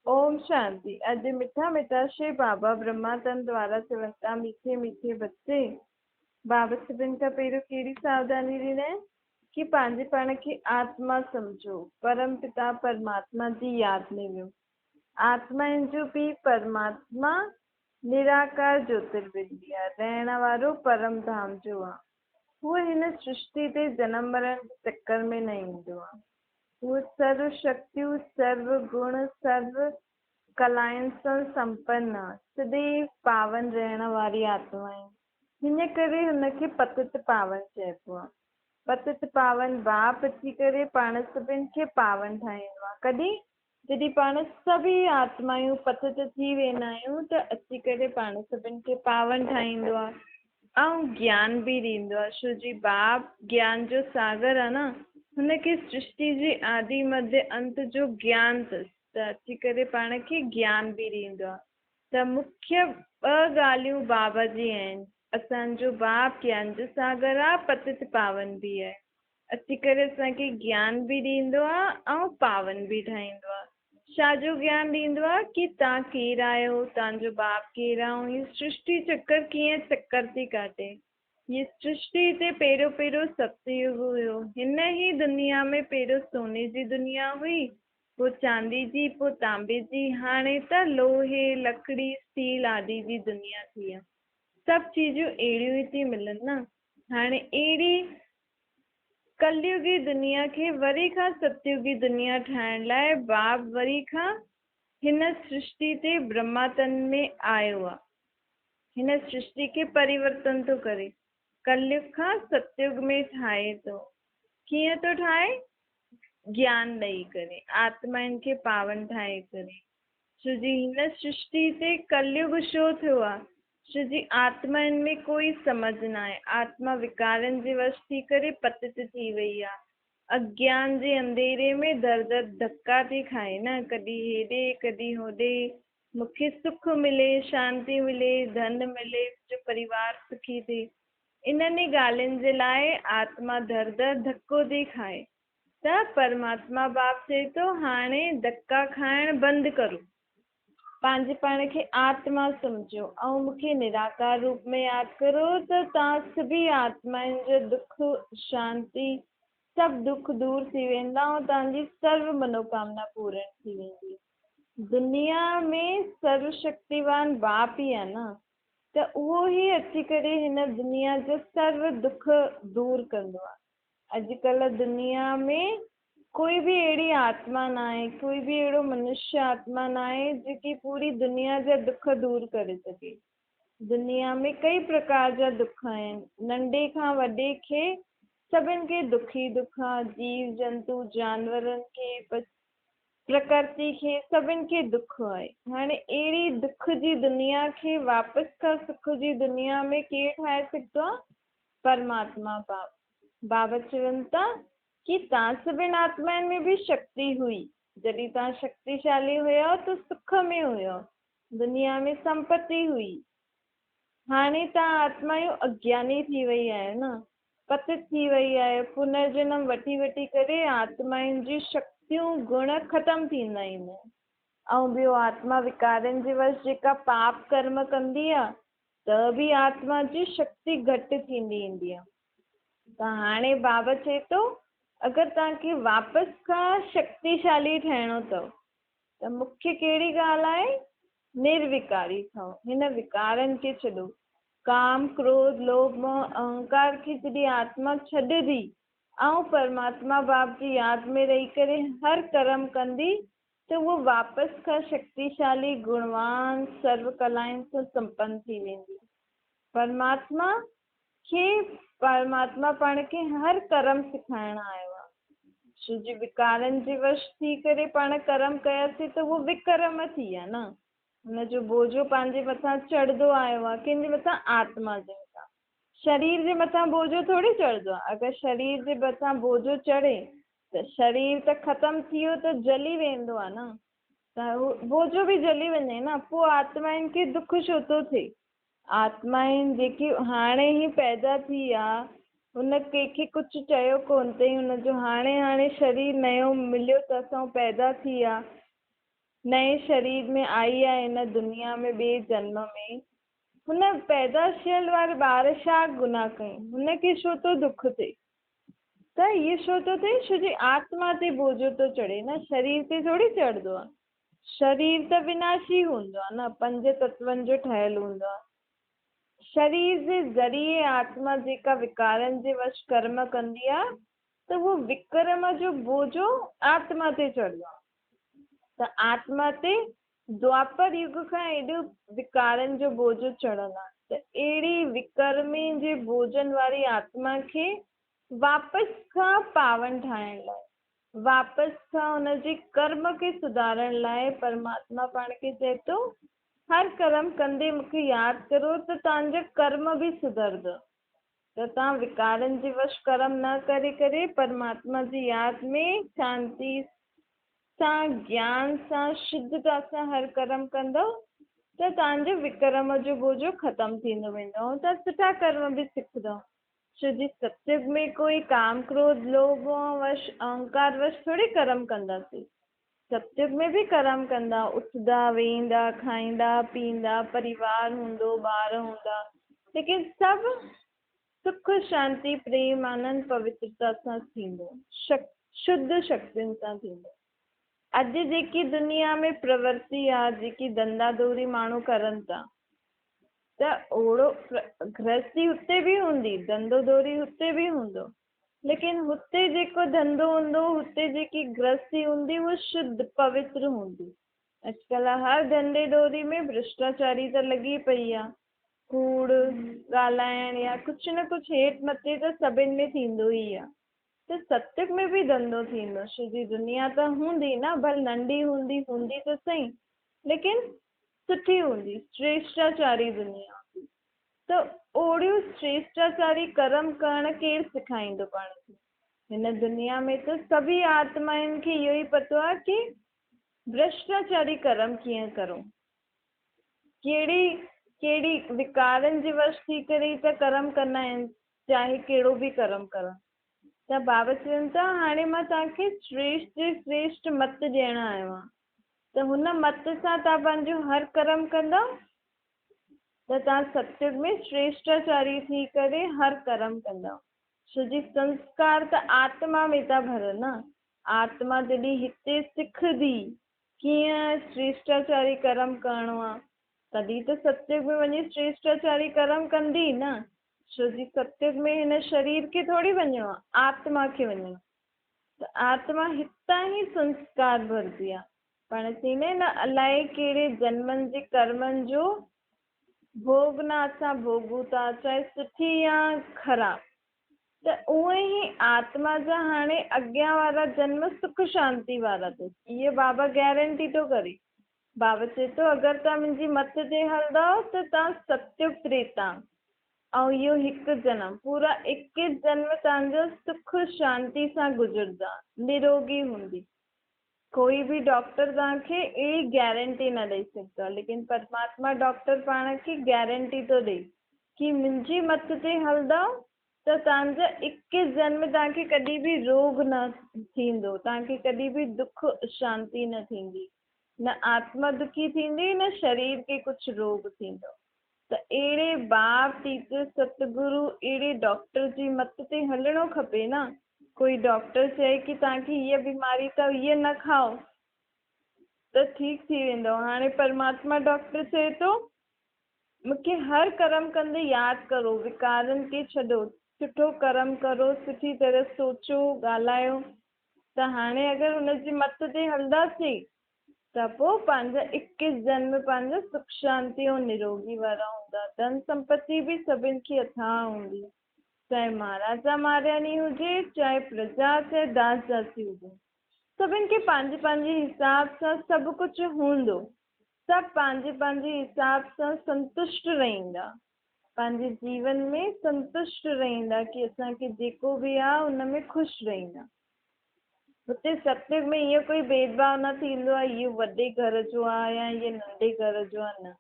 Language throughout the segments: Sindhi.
ओम शांति। अॼु मिठा मिठा श्री बाबा ब्रह्मा तन द्वारा चवनि था, मीठे मीठे बच्चे। बाबा सभिनि खां पहिरियों कहिड़ी सावधानी ॾिना आहिनि की पंहिंजे पाण खे आत्मा सम्झो, परम पिता परमात्मा जी याद में वियो। आत्माउनि जो पीउ परमात्मा निराकार ज्योतिर्बिंदी आहे, रहण वारो परम धाम जो आहे। हूअ हिन सृष्टि ते जनम मरण जे चक्कर में न ईंदो आहे। हूअ सर्व शक्तियूं, सर्व गुण, सर्व कलाउनि सां संपन्न आहे, सदैव पावन रहण वारी आत्मा आहे। हिन करे हुनखे पतित पावन चइबो आहे। पतित पावन बाप अची करे पाण सभिनि खे पावन ठाहींदो आहे। कॾहिं? जॾहिं पाण सभई आत्मायूं पतित थी वेंदा आहियूं त अची करे पाण सभिनि खे पावन ठाहींदो आहे ऐं ज्ञान बि ॾींदो आहे। छो जी बाप ज्ञान जो सागर आहे न, हुनखे सृष्टि जे आदि मध्य अंत जो ज्ञान अथसि त अची करे पाण खे ज्ञान बि ॾींदो आहे। त मुख्य ॿ ॻाल्हियूं बाबा जी आहिनि। असांजो बाप ज्ञान जो सागर आहे, पतित पावन बि आहे। अची करे असांखे ज्ञान बि ॾींदो आहे ऐं पावन बि ठाहींदो आहे। छाजो ज्ञान ॾींदो आहे की तव्हां केरु आहियो, तव्हांजो बाप केरु आहे ऐं हीअ सृष्टि चक्कर कीअं चक्कर थी काटे। हीअ सृष्टि हिते पहिरियों पहिरियों सतयुग हुयो। हिन ई दुनिया में पहिरियों सोने जी दुनिया हुई, पोइ चांदी जी, पोइ तांबे जी, हाणे त लोहे, लकड़ी, स्टील आदि जी दुनिया थी आहे। सभु चीज़ूं अहिड़ियूं ई थी मिलनि न। हाणे अहिड़ी कलयुगी दुनिया खे वरी खां सतयुगी दुनिया ठाहिण लाइ बाप वरी खां हिन सृष्टि ते ब्रह्मातन में आयो आहे। हिन सृष्टि खे परिवर्तन थो करे, कलयुग खां सतयुग में ठाहे थो। कीअं थो ठाहे? ज्ञान ॾेई करे, आत्माउनि खे पावन ठाहे करे। छो जी हिन सृष्टि ते कलयुग छो थियो आहे? छो जी आत्माउनि में कोई समझ न आहे, आत्मा विकारनि जे वश थी करे पतित थी वई आहे। अज्ञान जे अंधेरे में दर दर धक्का थी खाए न, कॾहिं हेॾे कॾहिं होॾे। मूंखे सुख मिले, शांति मिले, धन मिले, मुंहिंजो परिवार सुखी थिए, इन्हनि ई ॻाल्हियुनि जे लाइ आत्मा दर दर धक्को थी खाए। त परमात्मा बाप चए थो हाणे धक्का खाइण बंदि करो, पंहिंजे पाण खे आत्मा सम्झो ऐं मूंखे निराकार रूप में यादि करो त तव्हां सभई आत्माउनि जो दुख, शांति, सभु दुख दूर थी वेंदा ऐं तव्हांजी सर्व मनोकामना पूरण थी वेंदी। दुनिया में सर्वशक्तिवान बाप ई आहे न, त उहो ई अची करे हिन दुनिया जो सर्व दुख दूर कंदो आहे। अॼुकल्ह दुनिया में कोई बि अहिड़ी आत्मा न आहे, कोई बि अहिड़ो मनुष्य आत्मा न आहे जेकी पूरी दुनिया जा दुख दूर करे सघे। दुनिया में कई प्रकार जा दुख आहिनि, नंढे खां वॾे खे सभिनि खे दुख ई दुख आहे। जीव जंतु जानवरनि खे, प्रकृति खे, सभिनि खे दुख आहे। हाणे अहिड़ी दुख जी दुनिया खे वापसि खां सुख जी दुनिया में केरु ठाहे सघंदो आहे? परमात्मा बाप। बाबा चवनि था की तव्हां सभिनि आत्माउनि में बि शक्ति हुई, जॾहिं तव्हां शक्तिशाली हुयो त सुख में हुयो, दुनिया में संपत्ति हुई। हाणे तव्हां आत्मायूं अज्ञानी थी वई आहियो न, पतित थी वई आहियो। पुनर्जन्म वठी वठी करे आत्माउनि जी शक्तियूं गुण ख़तमु थींदा ईंदा आहिनि। ऐं ॿियो आत्मा विकारनि जे वश जेका पाप कर्म कंदी आहे त बि आत्मा जी शक्ति घटि थींदी ईंदी आहे। त हाणे बाबा चए थो अगरि तव्हांखे वापसि खां शक्तिशाली ठहिणो अथव त मुख्य कहिड़ी ॻाल्हि आहे? निर्विकारी ठहो, हिन विकारनि खे छॾो। काम, क्रोध, लोभ, मोह, अहंकार खे जॾहिं आत्मा छॾंदी ऐं परमात्मा बाप जी यादि में रही करे हर कर्म कंदी त उहो वापसि खां शक्तिशाली, गुणवान, सर्व कलाउनि सां संपन्न थी वेंदी। परमात्मा खे, परमात्मा पाण खे हर कर्म सेखारणु आयो आहे। छो जी विकारनि जे वश थी करे पाण कर्म कयासीं त उहो विकर्म थी विया न, हुनजो बोझो पंहिंजे मथां चढ़ंदो आयो आहे। कंहिंजे मथां? आत्मा जे मथां। शरीर जे मथां बोझो थोरी चढ़ंदो आहे। अगरि शरीर जे मथां बोझो चढ़े त शरीर त ख़तमु थी वियो त जली वेंदो आहे न, त बोझो बि जली वञे न, पोइ आत्माउनि खे दुख छो थो थिए? आत्माउनि जेकी हाणे ई पैदा थी आहे, हुन कंहिंखे कुझु चयो कोन अथई, हुनजो हाणे हाणे शरीर नयो मिलियो अथसि ऐं पैदा थी आहे। نئين شرير ۾ آئي آهي هن دنيا ۾ ٻئي جنم ۾، هن پيدا ٿيل واري ٻار ڇا گناهه ڪيو؟ هن کي ڇو ٿو دک ٿئي؟ ته اهو ڇو ٿو ٿئي؟ ڇو جي آتما تي بوجهو ٿو چڙهي نه، شرير تي ٿوري چڙهندو آهي. شرير ته وناشي هوندو آهي نه، پنج تتون جو ٺهيل هوندو آهي. شرير جي ذريعي آتما جيڪا وڪارن جي وش ڪرم ڪندي آهي ته اهو وڪرم جو بوجهو آتما تي چڙهندو آهي. ته آتما تي دوآپر يگ کان ايڏو وڪارن جو بوجهو چڙهيل آهي ته اهڙي وڪرمي جي بوجهن واري آتما کي واپس کان پاون ٺاهڻ لاء، واپس کان ان جي ڪرم کي سڌارڻ لاء پرماتما پاڻ کي چئي ٿو، هر ڪرم ڪندي مون کي ياد ڪرو ته توهان جا ڪرم به سڌرندو. ته توهان وڪارن جي وش ڪرم نه ڪري ڪري پرماتما جي ياد ۾ شانتي سان گيان سان شڌتا سان هر ڪرم ڪندؤ ته توهان جو وڪرم جو بوجهو ختم ٿيندو ويندو ۽ توهان سٺا ڪرم به سکندؤ. ڇو جي ستيگ ۾ ڪوئي ڪام ڪروڌ لوڀ وش اهنڪار وش ٿوري ڪرم ڪنداسين. ستيگ ۾ به ڪرم ڪندا، اٿندا، ويهندا، کائيندا، پيئندا، پريوار هوندو، ٻار هوندا، ليڪن سڀ سک، شانتي، پريم، آنند، پوترتا سان ٿيندو، شڌ شڪتين سان ٿيندو. اڄ جيڪي دنيا ۾ پرورتي آ، جيڪي ڌنڌا دوري ماڻهو ڪرن ٿا، ته اوڙو گرهستي هتي به هوندي، ڌنڌو دوري هتي به هوندو، ليڪن هتي جيڪو ڌنڌو هوندو، هتي جيڪي گرهستي هوندي، اها شڌ، پوتر هوندي. اڄڪلهه هر ڌنڌي ڏوري ۾ ڀرشٽاچاري ته لڳي پئي آ. ڪوڙ ڳالهائڻ يا ڪجهه نه ڪجهه هيٺ مٿي ته سڀن ۾ ٿيندو ئي آ. ته ستيگ ۾ به ڌنڌو ٿيندو، ڇو جي دنيا ته هوندي نه، ڀل ننڍي هوندي، هوندي ته سهي، ليڪن سٺي هوندي، شريشٽاچاري دنيا هوندي. ته اهڙيون شريشٽاچاري ڪرم ڪرڻ ڪير سکائيندو پاڻ کي؟ هن دنيا ۾ ته سڀئي آتمائن کي اهو ئي پتو آهي ڪي ڀرشٽاچاري ڪرم ڪيئن ڪرون، ڪهڙي ڪهڙي وڪارن جي وش ٿي ڪري ئي ته ڪرم ڪندا آهن، چاهي ڪهڙو به ڪرم ڪرن. ته بابا چون ٿا هاڻي مان توهان کي شريشٽ جي شريشٽ مت ڏيڻ آيو آهيان ته هن مت سان توهان پنهنجو هر ڪرم ڪندؤ ته توهان ستيگ ۾ شريشٽاچاري ٿي ڪري هر ڪرم ڪندؤ. ڇو جي سنسڪار ته آتما ۾ ٿا ڀرن نه. آتما جڏهن هتي سکندي ڪيئن شريشٽاچاري ڪرم ڪرڻو آ، تڏهن ته ستيگ ۾ وڃي شريشٽاچاري ڪرم ڪندي نه. ڇو جي ستيگ ۾ هن شرير کي ٿوري وڃڻو آ، آتما کي وڃڻو آ. ته آتما هتان ئي سنسڪار ڀربي آ. پاڻ چئيندا آهن نه الائي ڪهڙي جنمن جي ڪرمن جو ڀوڳ نه اسان ڀوڳون ٿا چاهي سٺي يا خراب ته اونئن ئي آتما جا هاڻي اڳيان وارا جنم سک شانتي وارا اٿس اهي بابا گيرنٽي ٿو ڪري بابا چئي ٿو اگر توهان منهنجي مت تي هلندؤ ته توهان ستيگ تريتا ۽ اهو هڪ جنم پورا اڪيس جنم توهان جو سک شانتي سان گذرندا نروڳي هوندي. ڪوئي به ڊاڪٽر توهان کي اهڙي گيرنٽي نه ڏئي سگهندو آهي ليڪن پرماتما ڊاڪٽر پاڻ کي گيرنٽي ٿو ڏئي ڪي منهنجي مت تي هلندؤ ته توهان جا اڪيس جنم توهان کي ڪڏهن به روڳ نه ٿيندو توهان کي ڪڏهن به دک اشانتي نه ٿيندي نه آتما دکي ٿيندي نه شرير کي ڪجهه روڳ ٿيندو ته اهڙي باپ ٽيچر ستگرو اهڙي ڊاڪٽر جي مت تي هلڻو کپي نه. ڪوئي ڊاڪٽر چئي ڪي توهان کي هيء بيماري اٿو هيء نه کائو ته ٺيڪ ٿي ويندؤ. هاڻي پرماتما ڊاڪٽر چئي ٿو مون کي هر ڪرم ڪندي ياد ڪرو، وڪارن کي ڇڏو، سٺو ڪرم ڪرو، سٺي طرح سوچو، ڳالهايو ته هاڻي اگر هن جي مت تي هلنداسين ته پوء پنهنجا اڪيس جنم پنهنجا سک شانتي ۽ نروڳي وارا هوندا، ڌن سمپتي به سڀن کي اٿاهه هوندي. چاهي مهاراجا مهاراڻي هجي، چاهي پرجا، چاهي داس داسي هجن، سڀن کي پنهنجي پنهنجي حساب سان سڀ ڪجهه هوندو. سڀ پنهنجي پنهنجي حساب سان سنتشٽ رهندا. پنهنجي جيون ۾ سنتشٽ رهندا ڪي اسان کي جيڪو به آ ان ۾ خوش رهندا. هتي ستيگ ۾ ائين ڪوئي ڀيد ڀاء نه ٿيندو آ اهو وڏي گهر جو آ يا اهي ننڍي گهر جو آ نه.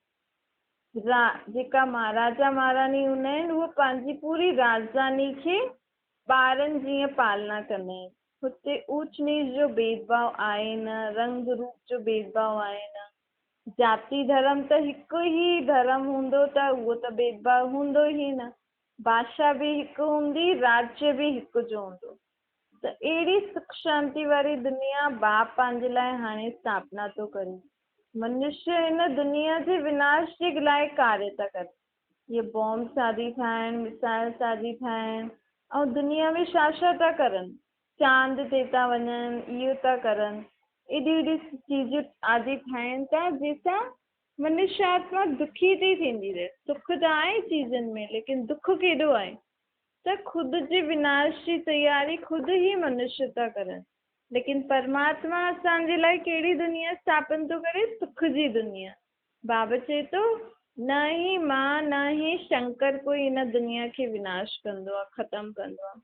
را، جيڪا مهاراجا مهاراڻي هوندا آهن، اهي پنهنجي پوري راڄڌاني کي ٻارن جيئن پالنا ڪندا آهن. هتي اوچ نيچ جو ڀيد ڀاء آهي نه، رنگ روپ جو ڀيد ڀاء آهي نه. جاتي ڌرم ته هڪ ئي ڌرم هوندو ته اهو ته ڀيد ڀاء هوندو ئي نه. ڀاشا به هڪ هوندي، راجيه به هڪ جو هوندو. ته اهڙي سک شانتي واري دنيا باپ پنهنجي لاء هاڻي اسٿاپنا ٿو ڪري. منشيه هن دنيا جي وناش جي لاء ڪاريه ٿا ڪن. اهي بامس آدي ٺاهڻ، مسائلس آدي ٺاهڻ ۽ دنيا ۾ ڇا ڇا ٿا ڪرن. چاند تي ٿا وڃن، اهو ٿا ڪرن. ايڏيون ايڏيون چيزون آدي ٺاهين ٿا جنهن سان منشيه آتما دکي ٿي ٿيندي رهي. سک ته آهي چيزن ۾ ليڪن دک ڪيڏو آهي. ته خود جي وناش جي تياري خود ئي منشيه ٿا ڪرن. ليڪن پرماتما اسان جي لاء ڪهڙي دنيا اسٿاپن ٿو ڪري؟ سک جي دنيا. بابا چئي ٿو نه ئي مان نه ئي شنڪر ڪوئي هن دنيا کي وناش ڪندو آهي، ختم ڪندو آهي.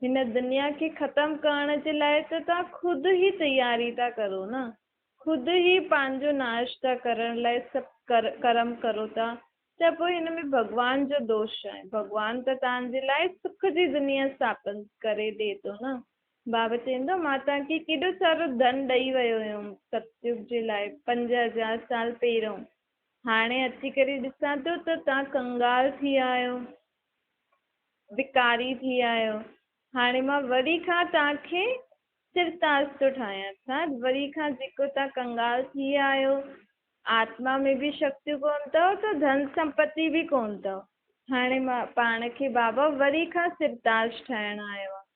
هن دنيا کي ختم ڪرڻ جي لاء ته توهان خود ئي تياري ٿا ڪرو نه، خود ئي پنهنجو ناش ٿا ڪرڻ لاء سڀ ڪرم ڪرو ٿا ته پوء هن ۾ ڀڳوان جو دوش ڇا آهي؟ ڀڳوان ته توهان جي لاء سک جي دنيا اسٿاپن ڪري ڏئي ٿو نه. بابا چوندو مان توهان کي ڪيڏو سارو ڌن ڏئي ويو هيم ستيگ جي لاء 5000 سال پهريون، هاڻي اچي ڪري ڏسان ٿو ته توهان ڪنگال ٿي ويا آهيو. وڪاري ٿي آهيو. هاڻي مان وري کان توهان کي سرتاج ٿو ٺاهيان. ارٿات وري کان جيڪو توهان ڪنگال ٿي ويا آهيو، آتما ۾ به شڪتيون ڪونه اٿو ته ڌن سمپتي به ڪونه اٿو. هاڻي مان پاڻ کي بابا وري کان سرتاج ٺاهڻ آيو آهيان.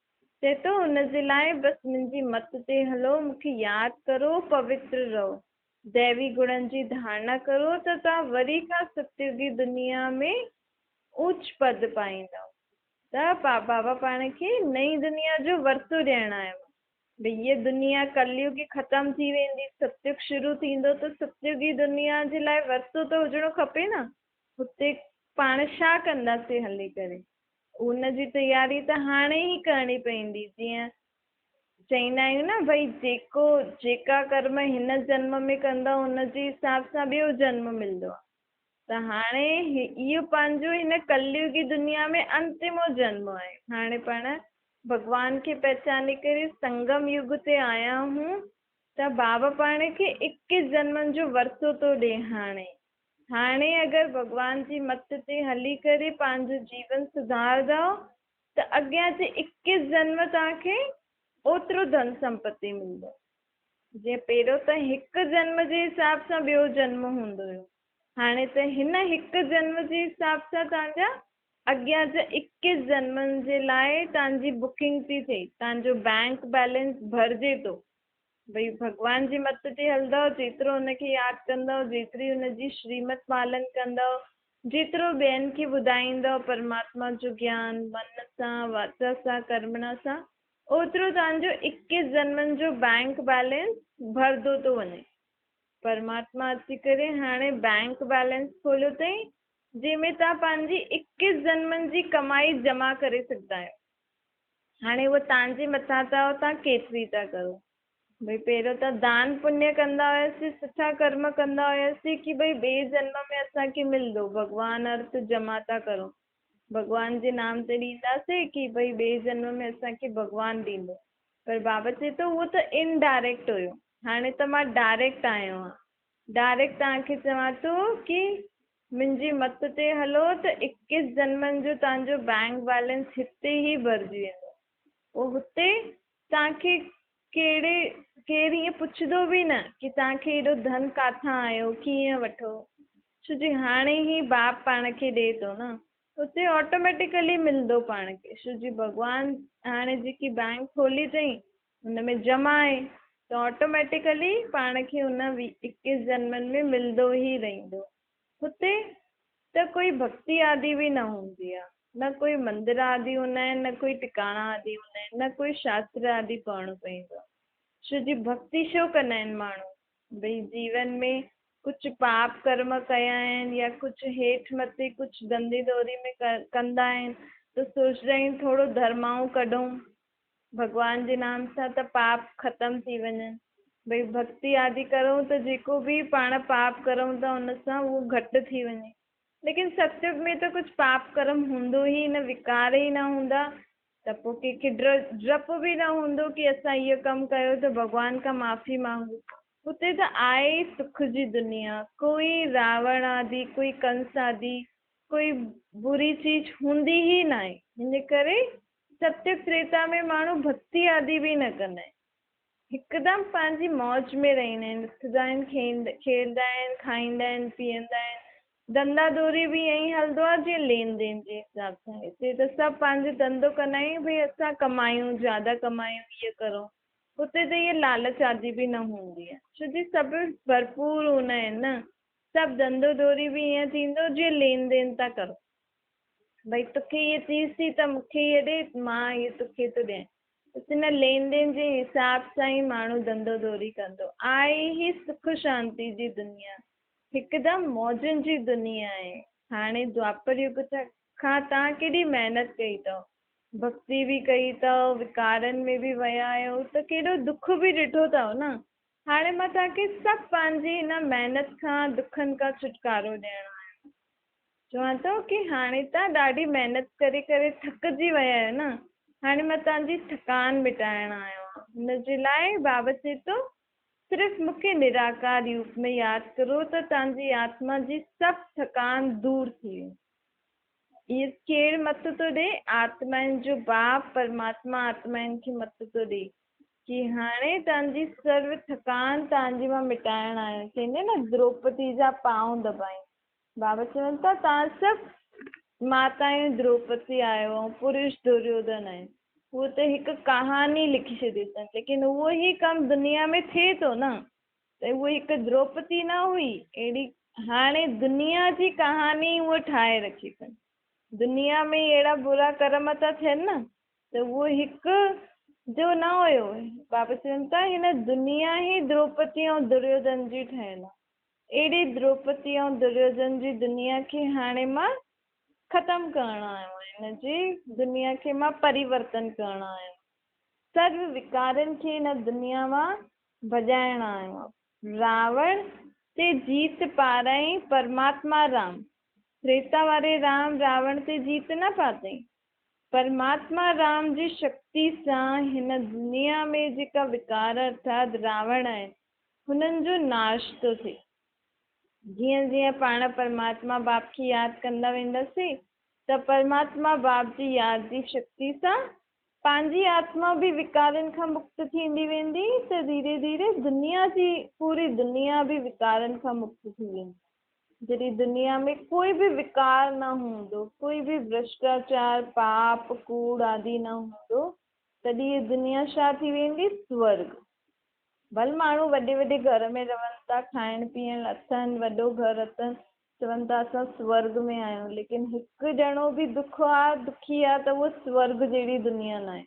چئي ٿو ان جي لاء بس منهنجي مت تي هلو، مون کي ياد ڪرو، پوتر رهو، ديوي گڻن جي ڌارڻا ڪرو ته توهان وري کان ستيوگي دنيا ۾ اوچ پد پائيندؤ ته بابا پاڻ کي نئين دنيا جو ورثو ڏيڻ آيو آهي. ڀئي هيء دنيا ڪليوگي ختم ٿي ويندي، ستيوگ شروع ٿيندو ته ستيوگي دنيا جي لاء ورثو ته هجڻو کپي نه. هتي پاڻ ڇا ڪنداسين هلي ڪري. ان جي تياري ته هاڻي ئي ڪرڻي پوندي. جيئن چئيندا آهيون نه ڀئي جيڪو جيڪا ڪرم هن جنم ۾ ڪندؤ ان جي حساب سان ٻيو جنم ملندو آهي. ته هاڻي اهو پنهنجو هن ڪليوگي دنيا ۾ انتمو جنم آهي. هاڻي پاڻ ڀڳوان کي پهچاني ڪري سنگم يگ تي آيا آهيون ته بابا پاڻ کي اڪيس جنمن جو ورثو ٿو ڏي. هاڻي هاڻي اگر ڀڳوان جي مت تي هلي ڪري پنهنجو جيون سڌارندؤ ته اڳيان جي اڪيس جنم توهان کي اوترو ڌن سمپتي ملندو. جيئن پهريون ته هڪ جنم جي حساب سان ٻيو جنم هوندو هيو، هاڻي ته هن هڪ جنم جي حساب سان توهان جا اڳيان جا اڪيس جنمن جي لاء توهان جي بڪنگ ٿي ٿئي، توهان جو بئنڪ بئلنس ڀرجي ٿو. ڀئي ڀڳوان جي مت تي هلندؤ، جيترو ان کي ياد ڪندؤ، جيتري ان جي شريمت پالن ڪندؤ، جيترو ٻين کي ٻڌائيندؤ پرماتما جو گيان، من سان، واچا سان، ڪرمڻا سان، اوترو توهان جو اڪيس جنمن جو بئنڪ بئلنس ڀرندو ٿو وڃي. پرماتما اچي ڪري هاڻي بئنڪ بئلنس کوليو اٿئي، جنهن ۾ توهان پنهنجي اڪيس جنمن جي ڪمائي جمع ڪري سگهندا آهيو. هاڻي اهو توهان جي مٿان اٿو توهان ڪيتري ٿا ڪرو. ڀئي پهريون ته دان پڃ ڪندا هياسين، سٺا ڪرم ڪندا هياسين ڪي ڀئي ٻئي جنم ۾ اسان کي ملندو، ڀڳوان ارٿ جمع ٿا ڪرون. ڀڳوان جي نام تي ڏينداسين ڪي ڀئي ٻئي جنم ۾ اسان کي ڀڳوان ڏيندو. پر بابا چئي ٿو اهو ته انڊائريڪٽ هيو، هاڻي ته مان ڊائريڪٽ آيو آهيان. ڊائريڪٽ توهان کي چوان ٿو ڪي منهنجي مت تي هلو ته اڪيس جنمن جو توهان جو بئنڪ بئلنس هتي ئي ڀرجي ويندو. پوء هتي توهان کي ڪهڙي ڪير ائين پڇندو به نه ڪي توهان کي ايڏو ڌن ڪاٿان آيو، ڪيئن وٺو، ڇو جي هاڻي هي باپ پاڻ کي ڏئي ٿو نه، اتي آٽوميٽيڪلي ملندو پاڻ کي، ڇو جي ڀڳوان هاڻي جيڪي بئنڪ کولي اٿئي ان ۾ جمع آهي ته آٽوميٽيڪلي پاڻ کي ان اڪيس جنمن ۾ ملندو ئي رهندو. هتي ته ڪوئي ڀڳتي آدي به نه هوندي آ، نه ڪوئي مندر آدي هوندا آهن، نه ڪوئي ٽڪاڻا آدي هوندا آهن، نه ڪوئي شاستر آدي پڙهڻو پوندو آ. ڇو جي ڀڳتي ڇو ڪندا آهن ماڻهو؟ ڀئي جيون ۾ ڪجهه پاپ ڪرم ڪيا آهن يا ڪجهه هيٺ مٿي ڪجهه ڌنڌي دوري ۾ ڪندا آهن ته سوچدا آهن ٿورو ڌرمائون ڪڍون ڀڳوان جي نام سان ته پاپ ختم ٿي وڃن. ڀئي ڀڳتي آدي ڪرون ته جيڪو به پاڻ پاپ ڪرون ٿا ان سان اهو گهٽ ٿي وڃي. ليڪن ستيگ ۾ ته ڪجهه پاپ ڪرم هوندو ئي نه، وڪار ئي نه هوندا. ته پوءِ ڪنهن کي ڊپ به نه هوندو ڪي اسان اهو ڪم ڪيو ته ڀڳوان کان معافي مانگون. هتي ته آهي ئي سک جي دنيا، ڪوئي راوڻ آدي، ڪوئي ڪنس آدي، ڪوئي بري چيز هوندي ئي ناهي. هن ڪري ستيگ تريتا ۾ ماڻهو ڀڳتي آدي به نه ڪندا آهن. هڪدم پنهنجي موج ۾ رهندا آهن، اٿندا آهن، کيڏندا آهن، کائيندا آهن، پيئندا آهن. ڌنڌا ڌوري به ائين ئي هلندو آهي جيئن لين دين جي حساب سان. هتي ته سڀ پنهنجو ڌنڌو ڪندا آهيون ڀئي اسان ڪمايون، زياده ڪمايون، اهو ڪرون. هتي ته اها لالچ آدي به نه هوندي آهي، ڇو جي سڀ ڀرپور هوندا آهن نه. سڀ ڌنڌو ڌوري به ائين ٿيندو جيئن لين دين ٿا ڪرو، ڀئي توکي هيء چيز ٿي ته مون کي هيء ڏي، مان هيء توکي ٿو ڏيان. هتي نه لين دين جي حساب سان ئي ماڻهو ڌنڌو ڌوري ڪندو آهي. هي سک شانتي جي دنيا، هڪدم موجن جي دنيا آهي. هاڻي دوآپر يگ کان توهان ڪيڏي محنت ڪئي اٿو، ڀڳتي به ڪئي اٿو، وڪارن ۾ به ويا آهيو ته ڪيڏو دک به ڏٺو اٿو نه. هاڻي مان توهان کي سڀ پنهنجي هن محنت کان، دکن کان ڇوٽڪارو ڏيڻ آيو آهيان. چوان ٿو ڪي هاڻي توهان ڏاڍي محنت ڪري ڪري ٿڪجي ويا آهيو نه، هاڻي مان توهان جي ٿڪان مٽائڻ آيو آهيان. هن جي لاء بابا چئي ٿو صرف مون کي نراڪار روپ ۾ ياد ڪرو ته توهان جي آتما جي سڀ ٿڪان دور ٿي ويندي. اهو ڪير مت ٿو ڏئي؟ آتمائن جو باپ پرماتما آتمائن کي مت ٿو ڏئي ڪي هاڻي توهان جي سرو ٿڪان توهان جي مان مٽائڻ آيو آهيان. چئيندي نه دروپدي جا پانء دٻائين. بابا چون ٿا توهان سڀ ماتايون دروپدي آهيو ۽ پرش دريوڌن آهن. هو ته هڪ ڪهاڻي لکي ڇڏي اٿن، ليڪن اهو ئي ڪم دنيا ۾ ٿئي ٿو نه، ته اهو هڪ دروپدي نه هئي، اهڙي هاڻي دنيا جي ڪهاڻي اهو ٺاهي رکي اٿن. دنيا ۾ اهڙا برا ڪرم ٿا ٿين نه، ته اهو هڪ جو نه هيو. بابا چون ٿا هن دنيا ئي دروپدي ۽ دريوڌن جي ٺهيل آهي. اهڙي دروپدي ۽ دريوڌن جي دنيا کي هاڻي مان ختم ڪرڻ آيو آهيان. هن جي دنيا کي مان پريورتن ڪرڻ آيو آهيان. سرو وڪارن کي هن دنيا مان ڀڄائڻ آيو آهيان. راوڻ تي جيت پارائين پرماتما رام. تريتا واري رام راوڻ تي جيت نه پاتائين. پرماتما رام جي شڪتي سان هن دنيا ۾ جيڪا وڪار ارٿات راوڻ آهن، هنن جو ناش ٿو ٿئي. جيئن جيئن پاڻ پرماتما باپ کي ياد ڪندا وينداسين ته پرماتما باپ جي ياد جي شڪتي سان پنهنجي آتما به وڪارن کان مڪت ٿيندي ويندي ته ڌيري ڌيري دنيا جي پوري دنيا به وڪارن کان مڪت ٿي ويندي. جڏهن دنيا ۾ ڪوئي به وڪار نه هوندو، ڪوئي به ڀرشٽاچار، پاپ، ڪوڙ آدي نه هوندو، تڏهن هيء دنيا ڇا ٿي ويندي؟ سورڳ. ڀل ماڻهو وڏي وڏي گهر ۾ رهن ٿا، کائڻ پيئڻ اٿن، وڏو گهر اٿن، چون ٿا اسان سورڳ ۾ آهيون، ليڪن هڪ ڄڻو به دک آ، دکي آ ته اهو سورڳ جهڙي دنيا ناهي.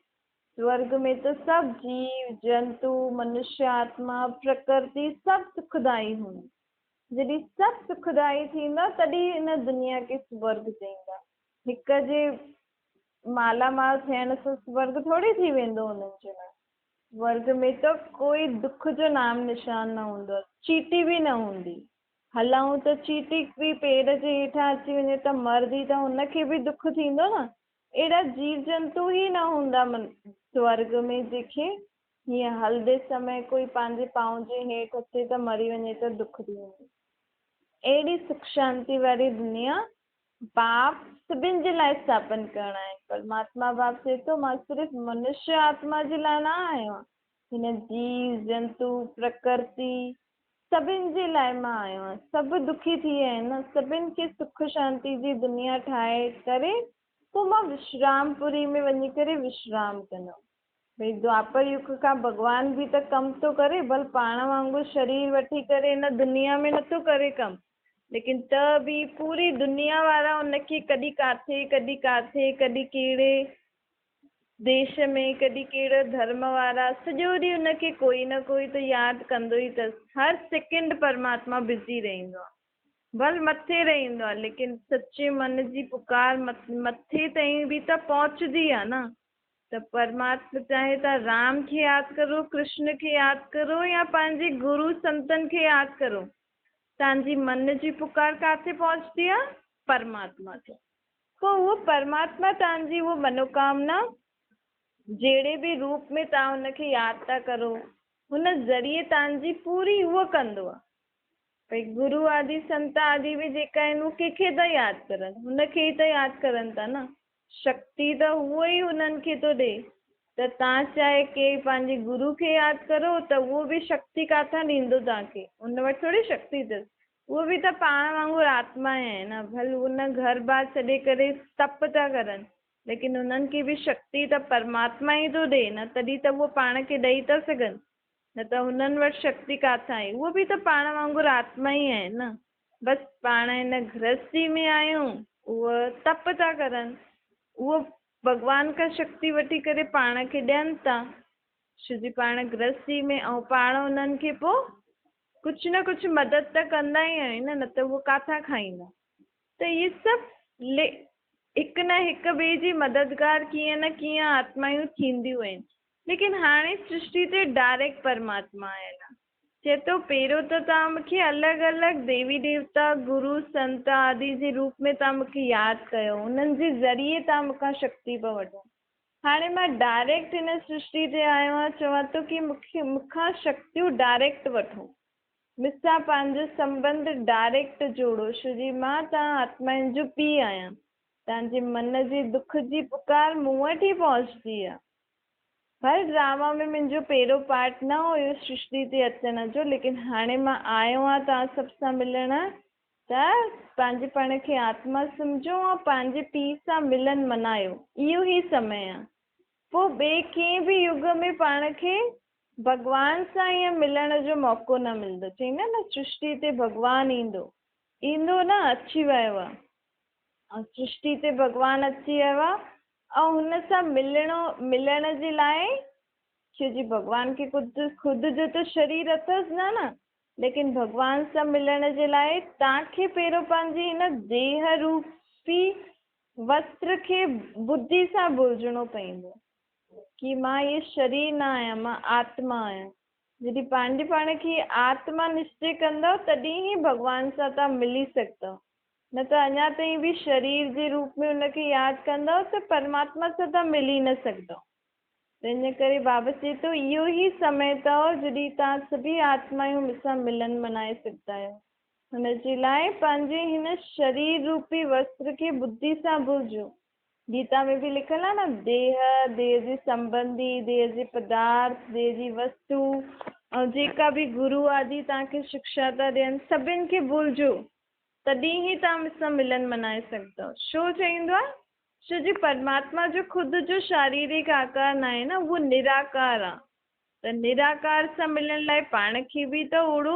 سورڳ ۾ ته سڀ جيو، جنتو، منشيه آتما، پرڪرتي سڀ سکدائي هوندي. جڏهن سڀ سکدائي ٿيندا تڏهن ان دنيا کي سورڳ چئيندا. هڪ جي مالا مال ٿيڻ سان سورڳ ٿوري ٿي ويندو انهن جي لاء. ورگ ۾ ته ڪوئي دک جو نام نشان نه هوندو آهي، چيٽي به نه هوندي. هلائون ته چيٽي به پير جي هيٺان اچي وڃي ته مرندي ته هن کي به دک ٿيندو نه. اهڙا جيو جنتو ئي نه هوندا سورڳ ۾ جنهن کي هيئن هلندي سمي ڪوئي پنهنجي پانء جي هيٺ اچي ته مري وڃي ته دک ٿي وڃي. اهڙي سک شانتي واري دنيا باپ سڀن جي لاء اسٿاپن ڪرڻ آهي. پرماتما باپ چئي ٿو، مان صرف منشيه آتما جي لاء نه آيو آهيان، هن جيو، جنتو، پرڪرتي سڀن جي لاء مان آيو آهيان. سڀ دکي ٿي ويا آهن نه، سڀن کي سک شانتي جي دنيا ٺاهي ڪري پوء مان وشرام پوري ۾ وڃي ڪري وشرام ڪندم. ڀئي دوآپر يگ کان ڀڳوان به ته ڪم ٿو ڪري، ڀل پاڻ وانگر شرير وٺي ڪري هن دنيا ۾ نٿو ڪري ڪم، ليڪن ته به پوري دنيا وارا ان کي ڪڏهن ڪاٿي، ڪڏهن ڪاٿي، ڪڏهن ڪهڙي ديش ۾، ڪڏهن ڪهڙي ڌرم وارا، سڄو ڏينهن ان کي ڪوئي نه ڪوئي ته ياد ڪندو ئي اٿس. هر سيڪنڊ پرماتما بزي رهندو آهي. ڀل مٿي رهندو آهي، ليڪن سچي من جي پڪار مٿي تائين به ته پهچندي آهي نه. ته پرماتما چاهي ته رام کي ياد ڪرو، ڪرشن کي ياد ڪرو يا پنهنجي گرو سنتن کي ياد ڪرو. توهان جي من جي پڪار ڪاٿي پهچندي آ؟ پرماتما کي. پوء اهو پرماتما توهان جي اهو منوڪامنا جهڙي به روپ ۾ توهان هن کي ياد ٿا ڪرو، هن ذريعي توهان جي پوري هوء ڪندو آهي. ڀئي گرو آدي سنت آدي به جيڪا آهن هو ڪنهن کي ٿا ياد ڪرن؟ هن کي ئي ته ياد ڪرن ٿا نه. شڪتي ته اهو ئي هنن کي ٿو ڏئي. ته توهان چاهي ڪي پنهنجي گرو کي ياد ڪرو ته اهو به شڪتي ڪاٿان ڏيندو توهان کي؟ هن وٽ ٿوري شڪتي اٿس. اهو به ته پاڻ وانگر آتما ئي آهي نه. ڀل هن گهر بار ڇڏي ڪري تپ ٿا ڪرن، ليڪن انهن کي به شڪتي ته پرماتما ئي ٿو ڏئي نه، تڏهن ته اهو پاڻ کي ڏئي ٿا سگهن، نه ته هنن وٽ شڪتي ڪاٿان آئي؟ اهو به ته پاڻ وانگر آتما ئي آهن نه، بس پاڻ هن گرهستي ۾ آهيون، اهو تپ ٿا ڪرن، اهو ڀڳوان کان شڪتي وٺي ڪري پاڻ کي ڏين ٿا، ڇو جي پاڻ گرهستي ۾ ۽ پاڻ انهن کي پوء ڪجهه نه ڪجهه مدد ته ڪندا ئي آهيون نه، نه ته اهو ڪاٿان کائيندا؟ ته اهي سڀ هڪ نه هڪ ٻئي جي مددگار ڪيئن نه ڪيئن آتمايون ٿينديون آهن. ليڪن هاڻي سرشٽي تي ڊائريڪٽ پرماتما آيل آهي. چئي ٿو پهريون ته توهان مون کي الڳ الڳ ديوي ديوتا، گرو، سنت آدي جي روپ ۾ توهان مون کي ياد ڪيو، انهن جي ذريعي توهان مون کان شڪتي پيا وٺو. هاڻي مان ڊائريڪٽ هن سرشٽي تي آيو آهيان، چوان ٿو ڪي مون کي مون کان شڪتيون ڊائريڪٽ وٺو. مون سان پنهنجو سنٻنڌ ڊائريڪٽ جوڙو، ڇو جي مان توهان آتمائن جو پيء آهيان. توهان جي من جي دک جي پڪار مون وٽ ئي پهچندي آ. هر ڊراما ۾ منهنجو پهريون پارٽ نه هيو سرشتي تي اچڻ جو، ليڪن هاڻي مان آيو آهيان توهان سڀ سان ملڻ ته پنهنجي پاڻ کي آتما سمجهو ۽ پنهنجي پيء سان ملن منايو. اهو ئي سمي آ. پوء ٻئي ڪنهن به يگ ۾ پاڻ کي ڀڳوان سان ائين ملڻ جو موقعو نه ملندو. چئيندا نه سرشٽي تي ڀڳوان ايندو. ايندو نه اچي ويو آ. ۽ سرشٽي تي ڀڳوان اچي ويو آ ۽ هن سان ملڻو ملڻ جي لاء ڇو جي ڀڳوان کي خود خود جو ته شرير اٿس نه نه ليڪن ڀڳوان سان ملڻ جي لاء توهان کي پهريون پنهنجي هن ديهه روپي وستر کي ٻڌي سان ڀلجڻو پوندو. ڪي مان هي شرير نه آهيان، مان آتما آهيان. جڏهن پنهنجي پاڻ کي آتما نشچي ڪندؤ، تڏهن ئي ڀڳوان سان توهان ملي سگهندؤ. نه ته اڃا تائين به شرير جي روپ ۾ ان کي ياد ڪندؤ ته پرماتما سان توهان ملي نه سگهندؤ. تنهن ڪري بابا چئي ٿو، اهو ئي سمي اٿو جڏهن توهان سڀئي آتمايون مون سان ملن منائي سگهندا آهيو. هن جي لاء پنهنجي هن شرير روپي وستر کي ٻڌي سان ڀلجو. گيتا ۾ به لکيل آهي نه ديهه، ديهه جي سنٻنڌي، ديهه جي پدارٿ، ديهه جي وستو ۽ جيڪا به گرو آدي توهان کي شڪشا ٿا ڏين سڀن کي ڀلجو تڏهن ئي توهان مون سان ملن منائي سگهندؤ. ڇو چئيندو آهي؟ ڇو جي پرماتما جو خود جو شاريرڪ آڪار ناهي نه اهو نراڪار آهي ته نراڪار سان ملڻ لاء پاڻ کي به ته اوڙو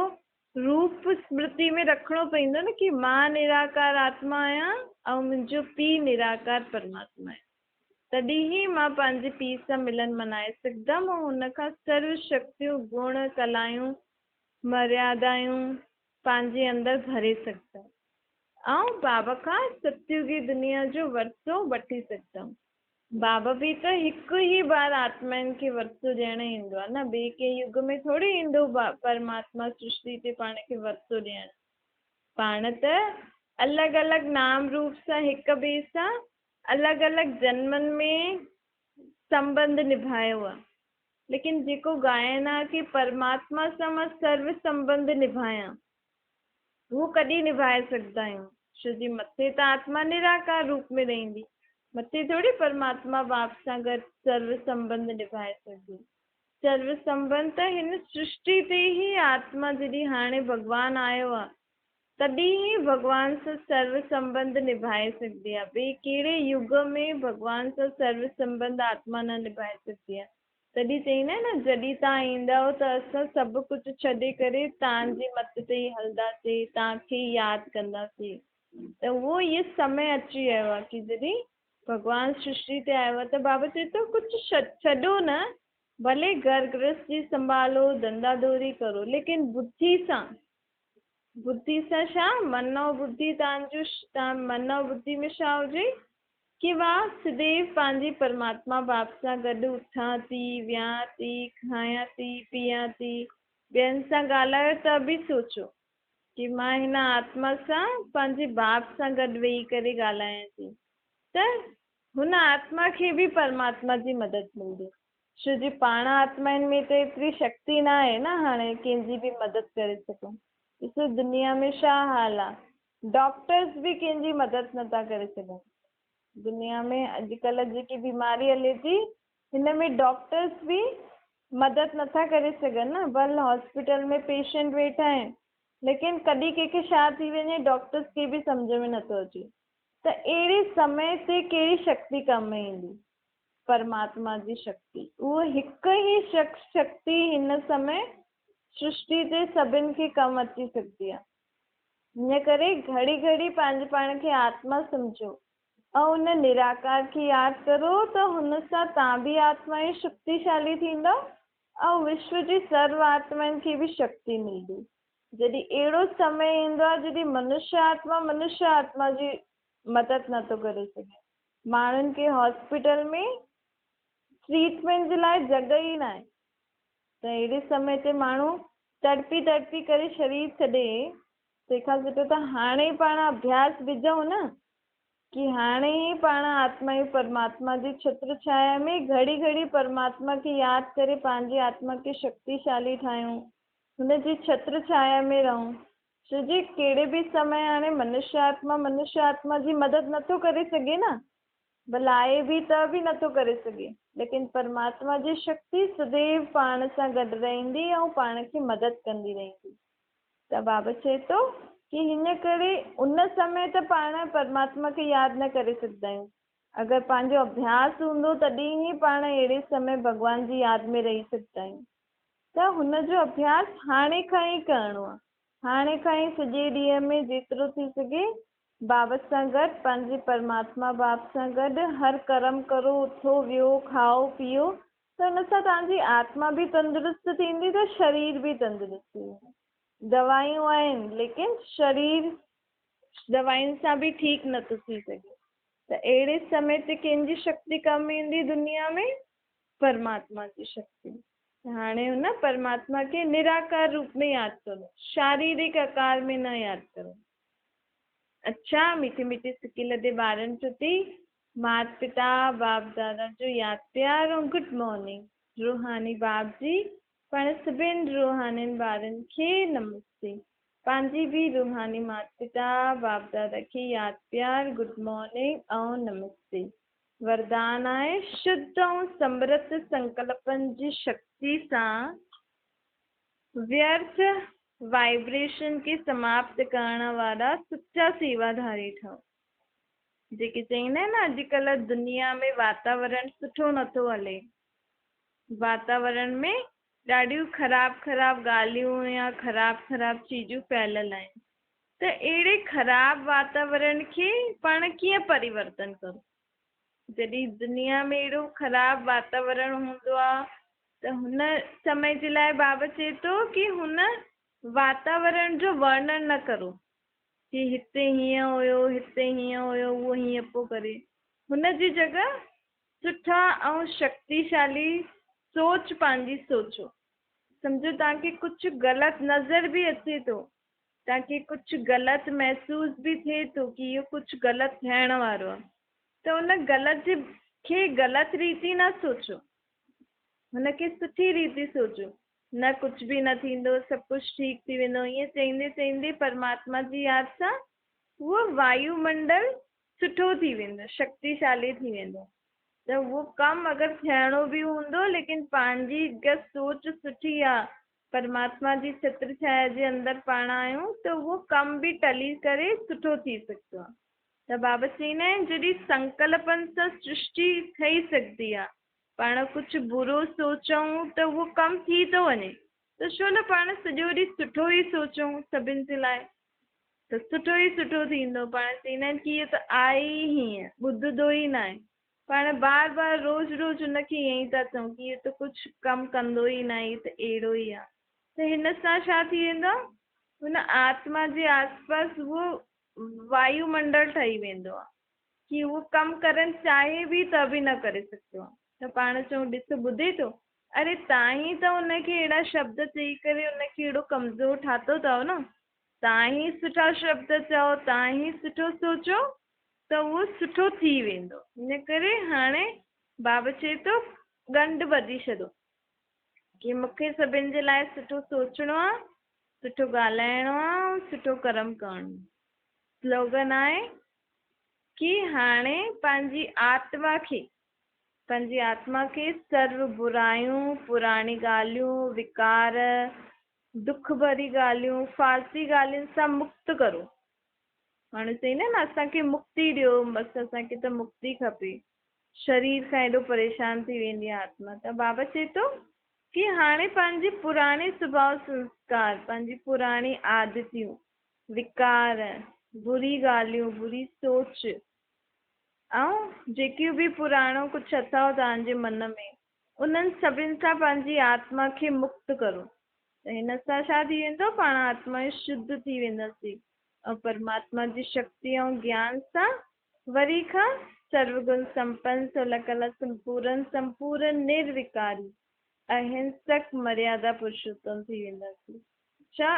روپ سمرتي ۾ رکڻو پوندو نه ڪي مان نراڪار آتما آهيان ۽ منهنجو پيء نراڪار پرماتما آهي. تڏهن ئي مان پنهنجي پيء سان ملن منائي سگهندم ۽ هن کان سرو شڪتيون، گڻ، ڪلائون، مريادائون پنهنجي اندر ڀري سگهندم ۽ بابا کان ستيوگي دنيا جو ورثو وٺي سگهندم. بابا به ته هڪ ئي بار آتمائن کي ورثو ڏيڻ ايندو آهي نه، ٻئي ڪنهن يگ ۾ ٿوري ايندو پرماتما سرشتي تي پاڻ کي ورثو ڏيڻ. پاڻ ته الڳ الڳ نام روپ سان هڪ ٻئي سان الڳ الڳ جنمن ۾ سنٻنڌ نڀايو آهي. ليڪن جيڪو ڳائن آ ڪي پرماتما سان مان سرو سنٻنڌ نڀايان، هو ڪڏهن نڀائي سگهندا آهيون؟ ڇو جي مٿي ته آتما نراڪار روپ ۾ رهندي، مٿي ٿوري پرماتما باپ سان گڏ سرو سنٻنڌ نڀائي سگهبو. سرو سنٻنڌ ته هن سرشٽي تي ئي آتما جڏهن هاڻي ڀڳوان آيو آ، تڏهن ئي ڀڳوان سان سرو سنٻنڌ نڀائي سگهبي آ. ٻئي ڪهڙي يگ ۾ ڀڳوان سان سرو سنٻنڌ آتما نه نڀائي سگهبي آ. تڏهن چئيندا آهن نه جڏهن توهان ايندؤ ته اسان سڀ ڪجهه ڇڏي ڪري توهان جي مت تي ئي هلنداسين، توهان کي ئي ياد ڪنداسين. ته اهو اهو سمي اچي ويو آهي ڪي جڏهن ڀڳوان سرشٽي تي آيو آهي ته بابا چئي ٿو ڪجهه ڇڏو نه، ڀلي گهر گرهست جي سنڀالو، ڌنڌا ڌوري ڪرو، ليڪن ٻڌي سان، ٻڌي سان ڇا؟ من ۽ ٻڌي توهان جو، توهان من ۽ ٻڌي ۾ ڇا هجي؟ ڪي مان سديو پنهنجي پرماتما باپ سان گڏ اٿان ٿي، ويهان ٿي، کايان ٿي، پيئان ٿي، ٻين سان ڳالهايو ته به سوچو ڪي مان هن آتما سان پنهنجي باپ سان گڏ ويهي ڪري ڳالهايان ٿي ته هن آتما کي به پرماتما جي مدد ملندي. ڇو جي پاڻ آتمائن ۾ ته ايتري شڪتي نه آهي نه هاڻي ڪنهن جي به مدد ڪري سگهون. ڏسو دنيا ۾ ڇا حال آ. ڊاڪٽرس به ڪنهن جي مدد نٿا ڪري سگهن. دنيا ۾ اڄڪلهه جيڪي بيماري هلي ٿي هن ۾ ڊاڪٽرس به مدد نٿا ڪري سگهن نه ڀل هاسپيٽل ۾ پيشنٽ ويٺا آهن ليڪن ڪڏهن ڪنهن کي ڇا ٿي وڃي ڊاڪٽرس کي به سمجهه ۾ نٿو اچي ته اهڙي سمي تي ڪهڙي شڪتي ڪم ۾ ايندي؟ پرماتما جي شڪتي. اهو هڪ ئي شخص شڪتي هن سمي سرشٽي تي سڀن کي ڪم اچي سگهندي آهي. ان ڪري گهڙي گهڙي پنهنجي پاڻ کي آتما سمجهو ۽ ان نراڪار کي ياد ڪرو ته هن سان توهان به آتمائي شڪتيشالي ٿيندؤ ۽ وشو جي سرو آتمائن کي به شڪتي ملندي. جڏهن اهڙو سمي ايندو آهي جڏهن منشيه آتما منشيه آتما جي مدد نٿو ڪري سگهي. ماڻهن کي هاسپيٽل ۾ ٽريٽمينٽ جي لاء جڳهه ئي ناهي ته اهڙي سمي تي ماڻهو تڙپي تڙپي ڪري شرير ڇڏي، تنهن کان سٺو ته هاڻي ئي پاڻ اڀياس وجهون نه ڪي هاڻي ئي پاڻ آتمائون پرماتما جي ڇتر ڇايا ۾ گهڙي گهڙي پرماتما کي ياد ڪري پنهنجي آتما کي شڪتيشالي ٺاهيون، هن جي ڇتر ڇايا ۾ رهون. ڇو جي ڪهڙي به سمي هاڻي منشيه آتما منشيه آتما جي مدد نٿو ڪري سگهي نه. ڀلائي به ته به نٿو ڪري سگهي، ليڪن پرماتما جي شڪتي سديو پاڻ سان گڏ رهندي ۽ پاڻ کي مدد ڪندي رهندي. ته بابا چئي ٿو ڪي هن ڪري ان سمي ته پاڻ پرماتما کي ياد نه ڪري سگهندا آهيون، اگر پنهنجو اڀياس هوندو تڏهن ئي پاڻ اهڙي سمي ڀڳوان جي ياد ۾ رهي سگهندا آهيون. ته هن جو اڀياس هاڻي کان ئي ڪرڻو آهي. هاڻي کان ئي سڄي ڏينهن ۾ جيترو ٿي سگهي بابت سان گڏ، پنهنجي پرماتما باپ سان گڏ هر ڪرم ڪرو، اٿو، ويهو، کائو، پيئو ته ان سان توهان جي آتما به تندرست ٿيندي ته شرير به تندرست ٿي ويندو. دوائيون آهن ليڪن شرير دوائين سان به ٺيڪ نٿو ٿي سگهي ته اهڙي سمي تي ڪنهن جي شڪتي ڪم ايندي دنيا ۾ پرماتما جي شڪتي. ته هاڻي ان پرماتما کي نراڪار روپ ۾ ياد ڪرو، شاريرڪ آڪار ۾ نه ياد ڪرو. اڇا مٺي مٺي سڪي لڌي ٻارن پرتي مات پتا باپ دادا جو ياد پيار ۽ گڊ مارننگ روحاني باپ جي پاڻ سڀن روحانين ٻارن کي نمستي پنهنجي به روحاني مات پتا باپ دادا کي ياد پيار گڊ مارننگ ۽ نمستي وردان آهي شڌ ۽ سمرت سنڪلپن جي شڪتي سان ويرٿ وائبريشن کي سماپت ڪرڻ وارا سچا سيواڌاري ٺهو. جيڪي چئيندا آهن نه اڄڪلهه دنيا ۾ واتاورڻ سٺو نٿو هلي، واتاورڻ ۾ ڏاڍيون خراب خراب ڳالهيون يا خراب خراب چيزون ڦهليل آهن ته اهڙي خراب واتاورڻ کي پاڻ ڪيئن پريورتن ڪرون؟ جڏهن دنيا ۾ اهڙو خراب واتاورڻ هوندو آهي ته هن سمي جي لاء بابا چئي ٿو ڪي هن واتاورڻ جو ورڻن نه ڪرو ڪي هتي هيئن هيو هتي هيئن هيو اهو هيئن پيو ڪري. هن جي جڳهه سٺا ۽ شڪتيشالي سوچ پنهنجي سوچو. سمجهو توهان کي ڪجهه غلط نظر به اچي ٿو، توهان کي ڪجهه غلط محسوس به ٿئي ٿو ڪي اهو ڪجهه غلط ٿيڻ وارو آهي ته ان غلط جي کي غلط ريتي نه سوچو. هن کي سٺي ريتي سوچيو، نه ڪجهه به نه ٿيندو، سڀ ڪجهه ٺيڪ ٿي ويندو، ائين چئيندي چئيندي پرماتما جي ياد سان اهو وايو منڊل سٺو ٿي ويندو، شڪتيشالي ٿي ويندو ته اهو ڪم اگر ٿيڻو به هوندو ليڪن پنهنجي اگر سوچ سٺي آ، پرماتما جي ڇتر ڇايا جي اندر پاڻ آهيون ته اهو ڪم به ٽلي ڪري سٺو ٿي سگهندو آ. ته بابا چئيندا آهن جڏهن سنڪلپن سان سرشٽي ٺهي سگهندي آ، پاڻ ڪجهه برو سوچون ته اهو ڪم ٿي ٿو وڃي ته ڇو نه پاڻ سڄو ڏينهن سٺو ئي سوچون سڀن جي لاء ته سٺو ئي سٺو ٿيندو. پاڻ چئيندا آهن ڪي اهو ته آهي ئي هيئن، ٻڌندو ئي ناهي. پاڻ بار بار روز روز ان کي ائين ئي ٿا چئون ڪي اهو ته ڪجهه ڪم ڪندو ئي ناهي، اهو ته اهڙو ئي آهي. ته هن سان ڇا ٿي ويندو آهي هن آتما جي آس پاس اهو وايو منڊل ٺهي ويندو آهي ڪي اهو ڪم ڪرڻ چاهي به ته به نه ڪري سگهندو آهي ته پاڻ چئون ڏس ٻڌي ٿو اري تان ئي ته ان کي اهڙا شبد چئي ڪري ان کي اهڙو ڪمزور ٺاتو اٿو نه تان ئي سٺا شبد چئو تان ئي سٺو سوچو ته اهو سٺو ٿي ويندو. ان ڪري هاڻي بابا چئي ٿو ڳنڍ ٻڌي ڇڏو ڪي مون کي سڀن جي لاء سٺو سوچڻو آ، سٺو ڳالهائڻو آ ۽ سٺو ڪرم ڪرڻو. سلوگن آهي ڪي هاڻي پنهنجي آتما کي پنهنجي آتما کي سرو برايون، پراڻي ڳالهيون، وڪار، دک ڀري ڳالهيون، فالتي ڳالهين سان مڪت ڪرو. ماڻهو چئيندا آهن نه اسان کي مڪتي ڏيو، بس اسان کي ته مڪتي کپي. شرير کان ايڏو پريشان ٿي ويندي آهي آتما. ته بابا چئي ٿو ڪي هاڻي پنهنجي پراڻي سڀاء سنسڪار، پنهنجي پراڻي عادتيون، وڪار، بري ڳالهيون، بري سوچ ۽ جيڪيون به پراڻو ڪجهه اٿو توهان جي من ۾، انهن سڀن سان پنهنجي آتما کي مڪت ڪرو. ته هن سان ڇا ٿي ويندو؟ پاڻ آتمائون شڌ ٿي وينداسين ۽ پرماتما جي شڪتي ۽ گيان سان وري کان سروگڻ سمپن، سولڪلا سمپورن، سمپورن نروڪاري، اهنسڪ مريادا پرشوتم ٿي وينداسين. ڇا؟